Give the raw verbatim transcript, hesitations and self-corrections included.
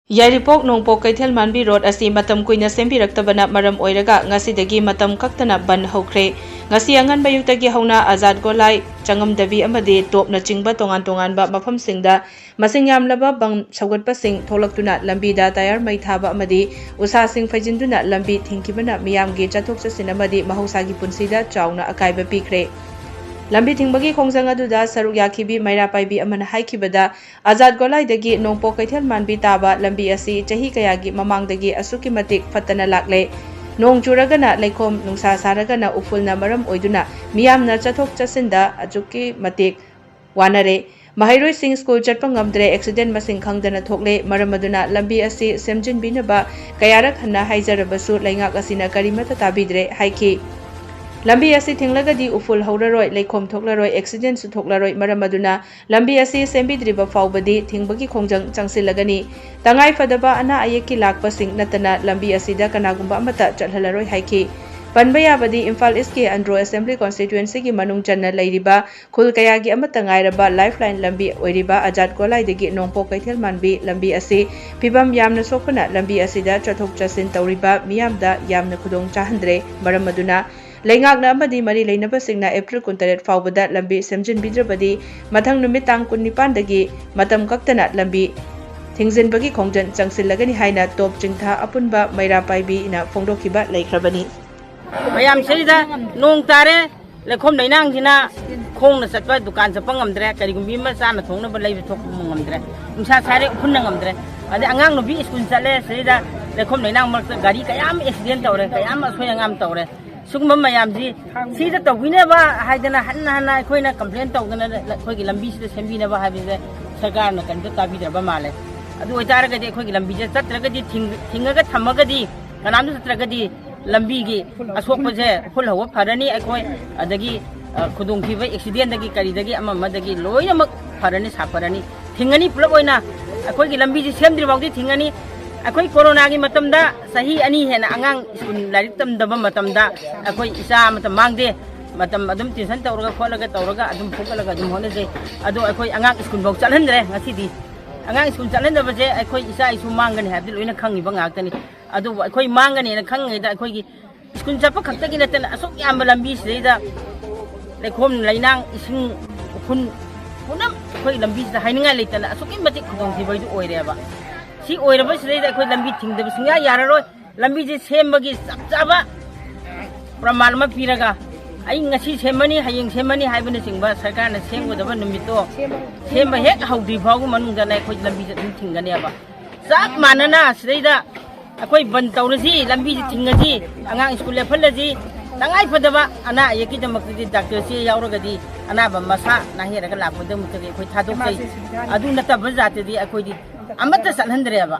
ꯌꯥꯏꯔꯤꯄꯣꯛ ꯅꯣꯡꯄꯣꯛ ꯀꯩꯊꯦꯜ ꯃꯥꯟꯕꯤ ꯔꯣꯗ ꯑꯁꯤ ꯃꯇꯝ ꯀꯨꯏꯅ ꯁꯦꯝꯕꯤꯔꯛꯇꯕꯅ ꯃꯔꯝ ꯑꯣꯏꯔꯒ ꯉꯁꯤꯗꯒꯤ ꯃꯇꯝ ꯀꯛꯇꯅ ꯕꯟ ꯍꯧꯈ꯭ꯔꯦ꯫ ꯉꯁꯤ ꯑꯉꯟꯕ ꯑꯌꯨꯛꯇꯒꯤ ꯍꯧꯅ ꯑꯖꯥꯗ ꯒꯣꯂꯥꯏ, ꯆꯪꯉꯝꯗꯕꯤ ꯑꯃꯗꯤ ꯇꯣꯞꯅꯆꯤꯡꯕ ꯇꯣꯉꯥꯟ ꯇꯣꯉꯥꯟꯕ ꯃꯐꯝꯁꯤꯡꯗ ꯃꯁꯤꯡ ꯌꯥꯝꯂꯕ ꯕꯟ ꯁꯧꯒꯠꯄꯁꯤꯡ ꯊꯣꯛꯂꯛꯇꯨꯅ ꯂꯝꯕꯤꯗ ꯇꯥꯌꯔ ꯃꯩ ꯊꯥꯕ ꯑꯃꯗꯤ ꯎꯁꯥꯁꯤꯡ ꯐꯩꯖꯤꯟꯗꯨꯅ ꯂꯝꯕꯤ ꯊꯤꯡꯈꯤꯕꯅ ꯃꯤꯌꯥꯝꯒꯤ ꯆꯠꯊꯣꯛ ꯆꯠꯁꯤꯟ ꯑꯃꯗꯤ ꯃꯍꯧꯁꯥꯒꯤ ꯄꯨꯟꯁꯤꯗ ꯆꯥꯎꯅ ꯑꯀꯥꯏꯕ ꯄꯤꯈ꯭ꯔꯦ꯫ ꯂꯝꯕꯤ ꯊꯤꯡꯕꯒꯤ ꯈꯣꯡꯖꯪ ꯑꯗꯨꯗ ꯁꯔꯨꯛ ꯌꯥꯈꯤꯕꯤ ꯃꯩꯔꯥ ꯄꯥꯏꯕꯤ ꯑꯃꯅ ꯍꯥꯏꯈꯤꯕꯗ, ꯑꯖꯥꯗ ꯒꯣꯂꯥꯏꯗꯒꯤ ꯅꯣꯡꯄꯣꯛ ꯀꯩꯊꯦꯜ ꯃꯥꯟꯕꯤ ꯇꯥꯕ ꯂꯝꯕꯤ ꯑꯁꯤ ꯆꯍꯤ ꯀꯌꯥꯒꯤ ꯃꯃꯥꯡꯗꯒꯤ ꯑꯁꯨꯛꯀꯤ ꯃꯇꯤꯛ ꯐꯠꯇꯅ ꯂꯥꯛꯂꯦ꯫ ꯅꯣꯡ ꯆꯨꯔꯒꯅ ꯂꯩꯈꯣꯝ, ꯅꯨꯡꯁꯥ ꯁꯥꯔꯒꯅ ꯎꯐꯨꯜꯅ ꯃꯔꯝ ꯑꯣꯏꯗꯨꯅ ꯃꯤꯌꯥꯝꯅ ꯆꯠꯊꯣꯛ ꯆꯠꯁꯤꯟꯗ ꯑꯁꯨꯛꯀꯤ ꯃꯇꯤꯛ ꯋꯥꯅꯔꯦ꯫ ꯃꯍꯩꯔꯣꯏꯁꯤꯡ ꯁ꯭ꯀꯨꯜ ꯆꯠꯄ ꯉꯝꯗ꯭ꯔꯦ, ꯑꯦꯛꯁꯤꯗꯦꯟ ꯃꯁꯤꯡ ꯈꯪꯗꯅ ꯊꯣꯛꯂꯦ꯫ ꯃꯔꯝ ꯑꯗꯨꯅ ꯂꯝꯕꯤ ꯑꯁꯤ ꯁꯦꯝꯖꯤꯟꯕꯤꯅꯕ ꯀꯌꯥꯔꯛ ꯍꯟꯅ ꯍꯥꯏꯖꯔꯕꯁꯨ ꯂꯩꯉꯥꯛ ꯑꯁꯤꯅ ꯀꯔꯤꯃꯠꯇ ꯇꯥꯕꯤꯗ꯭ꯔꯦ ꯍꯥꯏꯈꯤ꯫ ꯂꯝꯕꯤ ꯑꯁꯤ ꯊꯤꯡꯂꯒꯗꯤ ꯎꯐꯨꯜ ꯍꯧꯔꯔꯣꯏ, ꯂꯩꯈꯣꯝ ꯊꯣꯛꯂꯔꯣꯏ, ꯑꯦꯛꯁꯤꯗꯦꯟꯁꯨ ꯊꯣꯛꯂꯔꯣꯏ꯫ ꯃꯔꯝ ꯑꯗꯨꯅ ꯂꯝꯕꯤ ꯑꯁꯤ ꯁꯦꯝꯕꯤꯗ꯭ꯔꯤꯕ ꯐꯥꯎꯕꯗꯤ ꯊꯤꯡꯕꯒꯤ ꯈꯣꯡꯖꯪ ꯆꯪꯁꯤꯜꯂꯒꯅꯤ꯫ ꯇꯉꯥꯏ ꯐꯗꯕ ꯑꯅꯥ ꯑꯌꯦꯛꯀꯤ ꯂꯥꯛꯄꯁꯤꯡ ꯅꯠꯇꯅ ꯂꯝꯕꯤ ꯑꯁꯤꯗ ꯀꯅꯥꯒꯨꯝꯕ ꯑꯃꯠꯇ ꯆꯠꯍꯜꯂꯔꯣꯏ ꯍꯥꯏꯈꯤ꯫ ꯄꯟꯕ ꯌꯥꯕꯗꯤ ꯏꯝꯐꯥꯜ ꯏꯁꯀꯤ ꯑꯟꯗ꯭ꯔꯣ ꯑꯦꯁꯦꯝꯕ꯭ꯂꯤ ꯀꯣꯟꯁꯇꯤꯇ꯭ꯋꯦꯟꯁꯤꯒꯤ ꯃꯅꯨꯡ ꯆꯟꯅ ꯂꯩꯔꯤꯕ ꯈꯨꯜ ꯀꯌꯥꯒꯤ ꯑꯃꯠꯇ ꯉꯥꯏꯔꯕ ꯂꯥꯏꯐꯂꯥꯏꯟ ꯂꯝꯕꯤ ꯑꯣꯏꯔꯤꯕ ꯑꯖꯥꯗ ꯒꯣꯂꯥꯏꯗꯒꯤ ꯅꯣꯡꯄꯣꯛ ꯀꯩꯊꯦꯜ ꯃꯥꯟꯕꯤ ꯂꯝꯕꯤ ꯑꯁꯤ ꯐꯤꯕꯝ ꯌꯥꯝꯅ ꯁꯣꯛꯄꯅ ꯂꯝꯕꯤ ꯑꯁꯤꯗ ꯆꯠꯊꯣꯛ ꯆꯠꯁꯤꯟ ꯇꯧꯔꯤꯕ ꯃꯤꯌꯥꯝꯗ ꯌꯥꯝꯅ ꯈꯨꯗꯣꯡ ꯆꯥꯍꯟꯗ꯭ꯔꯦ꯫ ꯃꯔꯝ ꯑꯗꯨꯅ ꯂꯩꯉꯥꯛꯅ ꯑꯃꯗꯤ ꯃꯔꯤ ꯂꯩꯅꯕꯁꯤꯡꯅ ꯑꯦꯄ꯭ꯔꯤꯜ ꯀꯨꯟꯇꯔꯦꯠ ꯐꯥꯎꯕꯗ ꯂꯝꯕꯤ ꯁꯦꯝꯖꯤꯟꯕꯤꯗ꯭ꯔꯕꯗꯤ ꯃꯊꯪ ꯅꯨꯃꯤꯠ ꯇꯥꯡ ꯀꯨꯟꯅꯤꯄꯥꯟꯗꯒꯤ ꯃꯇꯝ ꯀꯛꯇꯅ ꯂꯝꯕꯤ ꯊꯤꯡꯖꯤꯟꯕꯒꯤ ꯈꯣꯡꯖꯪ ꯆꯪꯁꯤꯜꯂꯒꯅꯤ ꯍꯥꯏꯅ ꯇꯣꯞ ꯆꯤꯡꯊꯥ ꯑꯄꯨꯟꯕ ꯃꯩꯔꯥ ꯄꯥꯏꯕꯤꯅ ꯐꯣꯡꯗꯣꯛꯈꯤꯕ ꯂꯩꯈ꯭ꯔꯕꯅꯤ꯫ ꯃꯌꯥꯝ ꯁꯤꯗ ꯅꯣꯡ ꯇꯥꯔꯦ, ꯂꯩꯈꯣꯝ ꯂꯩꯅꯥꯡꯁꯤꯅ ꯈꯣꯡꯅ ꯆꯠꯄ, ꯗꯨꯀꯥꯟ ꯆꯠꯄ ꯉꯝꯗ꯭ꯔꯦ, ꯀꯔꯤꯒꯨꯝꯕꯤ ꯑꯃ ꯆꯥꯅ ꯊꯣꯡꯅꯕ ꯂꯩꯕ ꯊꯣꯛꯄ ꯉꯝꯗ꯭ꯔꯦ, ꯅꯨꯡꯁꯥ ꯁꯥꯔꯦ, ꯎꯐꯨꯟꯅ ꯉꯝꯗ꯭ꯔꯦ꯫ ꯑꯗꯩ ꯑꯉꯥꯡ ꯅꯨꯄꯤ ꯁ꯭ꯀꯨꯜ ꯆꯠꯂꯦ, ꯁꯤꯗ ꯂꯩꯈꯣꯝ ꯂꯩꯅꯥꯡ ꯃꯔꯛꯇ ꯒꯥꯔꯤ ꯀꯌꯥ ꯑꯃ ꯑꯦꯛꯁꯤꯗꯦꯟ ꯇꯧꯔꯦ, ꯀꯌꯥ ꯑꯃ ꯑꯁꯣꯏ ꯑꯉꯥꯝ ꯇꯧꯔꯦ꯫ ꯁꯤꯒꯨꯝꯕ ꯃꯌꯥꯝꯁꯤ ꯁꯤꯗ ꯇꯧꯕꯤꯅꯕ ꯍꯥꯏꯗꯅ ꯍꯟꯅ ꯍꯟꯅ ꯑꯩꯈꯣꯏꯅ ꯀꯝꯄ꯭ꯂꯦꯟ ꯇꯧꯗꯅ ꯑꯩꯈꯣꯏꯒꯤ ꯂꯝꯕꯤꯁꯤꯗ ꯁꯦꯝꯕꯤꯅꯕ ꯍꯥꯏꯕꯁꯦ ꯁꯔꯀꯥꯔꯅ ꯀꯔꯤꯝꯇ ꯇꯥꯕꯤꯗ꯭ꯔꯕ ꯃꯥꯜꯂꯦ꯫ ꯑꯗꯨ ꯑꯣꯏꯇꯥꯔꯒꯗꯤ ꯑꯩꯈꯣꯏꯒꯤ ꯂꯝꯕꯤꯁꯦ ꯆꯠꯇ꯭ꯔꯒꯗꯤ, ꯊꯤꯡ-, ꯊꯤꯡꯉꯒ ꯊꯝꯃꯒꯗꯤ, ꯀꯅꯥꯝꯇ ꯆꯠꯇ꯭ꯔꯒꯗꯤ ꯂꯝꯕꯤꯒꯤ ꯑꯁꯣꯛꯄꯁꯦ ꯎꯐꯨꯜ ꯍꯧꯕ ꯐꯔꯅꯤ ꯑꯩꯈꯣꯏ, ꯑꯗꯒꯤ, ꯑ, ꯈꯨꯗꯣꯡꯊꯤꯕ ꯑꯦꯛꯁꯤꯗꯦꯟꯗꯒꯤ ꯀꯔꯤꯗꯒꯤ ꯑꯃ ꯑꯃꯗꯒꯤ ꯂꯣꯏꯅꯃꯛ ꯐꯔꯅꯤ, ꯁꯥꯐꯔꯅꯤ꯫ ꯊꯤꯡꯉꯅꯤ, ꯄꯨꯂꯞ ꯑꯣꯏꯅ ꯑꯩꯈꯣꯏꯒꯤ ꯂꯝꯕꯤꯁꯤ ꯁꯦꯝꯗ꯭ꯔꯤ ꯐꯥꯎꯗꯤ ꯊꯤꯡꯉꯅꯤ꯫ ꯑꯩꯈꯣꯏ ꯀꯣꯔꯣꯅꯥꯒꯤ ꯃꯇꯝꯗ ꯆꯍꯤ ꯑꯅꯤ ꯍꯦꯟꯅ ꯑꯉꯥꯡ ꯁ꯭ꯀꯨꯜ ꯂꯥꯏꯔꯤꯛ ꯇꯝꯗꯕ ꯃꯇꯝꯗ ꯑꯩꯈꯣꯏ ꯏꯆꯥ ꯑꯃꯠꯇ ꯃꯥꯡꯗꯦ꯫ ꯃꯇꯝ ꯑꯗꯨꯝ tuition ꯇꯧꯔꯒ ꯈꯣꯠꯂꯒ ꯇꯧꯔꯒ ꯑꯗꯨꯝ ꯐꯨꯒꯠꯂꯒ ꯑꯗꯨꯝ ꯍꯣꯠꯅꯖꯩ꯫ ꯑꯗꯣ ꯑꯩꯈꯣꯏ ꯑꯉꯥꯡ ꯁ꯭ꯀꯨꯜꯐꯥꯎ ꯆꯠꯍꯟꯗ꯭ꯔꯦ ꯉꯁꯤꯗꯤ꯫ ꯑꯉꯥꯡ ꯁ꯭ꯀꯨꯜ ꯆꯠꯍꯟꯗꯕꯁꯦ ꯑꯩꯈꯣꯏ ꯏꯆꯥ ꯏꯁꯨ ꯃꯥꯡꯒꯅꯤ ꯍꯥꯏꯕꯗꯤ ꯂꯣꯏꯅ ꯈꯪꯉꯤꯕ ꯉꯥꯛꯇꯅꯤ꯫ ꯑꯗꯨꯕꯨ ꯑꯩꯈꯣꯏ ꯃꯥꯡꯒꯅꯦꯅ ꯈꯪꯉꯤꯉꯩꯗ ꯑꯩꯈꯣꯏꯒꯤ ꯁ꯭ꯀꯨꯜ ꯆꯠꯄ ꯈꯛꯇꯒꯤ ꯅꯠꯇꯅ ꯑꯁꯨꯛ ꯌꯥꯝꯕ ꯂꯝꯕꯤꯁꯤꯗꯩꯗ ꯂꯩꯈꯣꯝ ꯂꯩꯅꯥꯡ ꯏꯁꯤꯡ ꯎꯐꯨꯟ ꯄꯨꯝꯅꯃꯛ ꯑꯩꯈꯣꯏ ꯂꯝꯕꯤꯁꯤꯗ ꯍꯥꯏꯅꯤꯡꯉꯥꯏ ꯂꯩꯇꯅ ꯑꯁꯨꯛꯀꯤ ꯃꯇꯤꯛ ꯈꯨꯗꯣꯡꯊꯤꯕ ꯍꯥꯏꯗꯨ ꯑꯣꯏꯔꯦꯕ꯫ ꯁꯤ ꯑꯣꯏꯔꯕꯁꯤꯗꯩꯗ ꯑꯩꯈꯣꯏ ꯂꯝꯕꯤ ꯊꯤꯡꯗꯕ ꯁꯨꯡꯌꯥ ꯌꯥꯔꯔꯣꯏ꯫ ꯂꯝꯕꯤꯁꯦ ꯁꯦꯝꯕꯒꯤ ꯆꯞ ꯆꯥꯕ ꯄ꯭ꯔꯃꯥꯟ ꯑꯃ ꯄꯤꯔꯒ ꯑꯩ ꯉꯁꯤ ꯁꯦꯝꯃꯅꯤ, ꯍꯌꯦꯡ ꯁꯦꯝꯃꯅꯤ ꯍꯥꯏꯕꯅꯆꯤꯡꯕ ꯁꯔꯀꯥꯔꯅ ꯁꯦꯝꯒꯗꯕ ꯅꯨꯃꯤꯠꯇꯣ ꯁꯦꯝꯕ ꯍꯦꯛ ꯍꯧꯗ꯭ꯔꯤ ꯐꯥꯎꯕ ꯃꯅꯨꯡꯗꯅ ꯑꯩꯈꯣꯏ ꯂꯝꯕꯤꯁꯦ ꯑꯗꯨꯝ ꯊꯤꯡꯒꯅꯦꯕ꯫ ꯆꯞ ꯃꯥꯟꯅꯅ ꯁꯤꯗꯩꯗ ꯑꯩꯈꯣꯏ ꯕꯟ ꯇꯧꯔꯁꯤ, ꯂꯝꯕꯤꯁꯤ ꯊꯤꯡꯉꯁꯤ, ꯑꯉꯥꯡ ꯁ꯭ꯀꯨꯜ ꯂꯦꯞꯍꯜꯂꯁꯤ, ꯇꯉꯥꯏ ꯐꯗꯕ ꯑꯅꯥ ꯑꯌꯦꯛꯀꯤꯗꯃꯛꯇꯗꯤ ꯗꯥꯛꯇꯔꯁꯦ ꯌꯥꯎꯔꯒꯗꯤ ꯑꯅꯥꯕ ꯃꯁꯥ ꯅꯥꯍꯦꯔꯒ ꯂꯥꯛꯄꯗꯃꯛꯇꯗꯤ ꯑꯩꯈꯣꯏ ꯊꯥꯗꯣꯛꯆꯩ꯫ ꯑꯗꯨ ꯅꯠꯇꯕ ꯖꯥꯠꯇꯗꯤ ꯑꯩꯈꯣꯏꯗꯤ ꯑꯃꯠꯇ ꯆꯠꯍꯟꯗ꯭ꯔꯦꯕ꯫